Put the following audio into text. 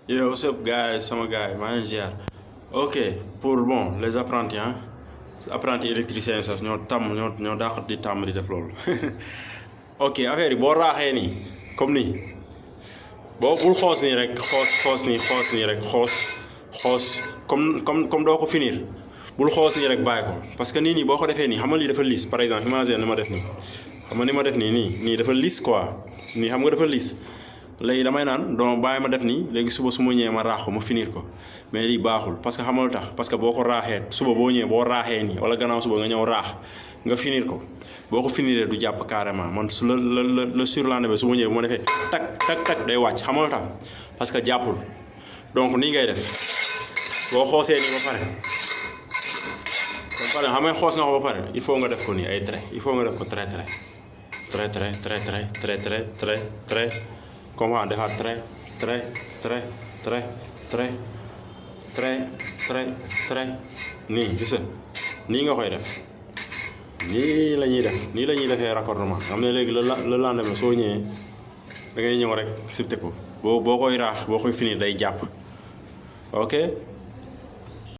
Yo, what's up, guys? Sama gars maa ngi ziar. Ok, pour bon les apprentis hein apprentis électriciens sax ñoo dàq di tàmm di def loolu. Ok, affaire yi boo raaxee nii comme nii boo bul xoos nii rek xoos nii rek xoos comme doo ko finir bul xoos nii rek bàyyi ko parce que nii boo ko defee nii xam nga lii dafa lisse par exemple imagine ni ma def nii xam nga ni ma def nii dafa lisse quoi nii xam nga dafa lisse. léegi damay naan donc bàyyi ma def nii léegi suba su ma ñëwee ma raax ko ma finir ko mais lii baaxul parce que xamal tax parce que boo ko raaxee suba boo ñëwee boo raaxee nii wala gannaaw suba nga ñëw raax nga finir ko boo ko finiree du jàpp carrément man su la surlendemain su ma ñëwee bu ma defee tak day wàcc xamal tax parce que jàppul donc nii ngay def boo xoosee nii ba pare xam nga xoos nga ko ba pare il faut nga def ko nii ay trait il faut nga def ko trait comment defaat trait nii gis nga nii nga koy def nii la ñuy defee raccordement xam ne léegi le lendemain soo ñëwee da ngay ñëw rek sifte ko boo koy raax boo koy finir day jàpp ok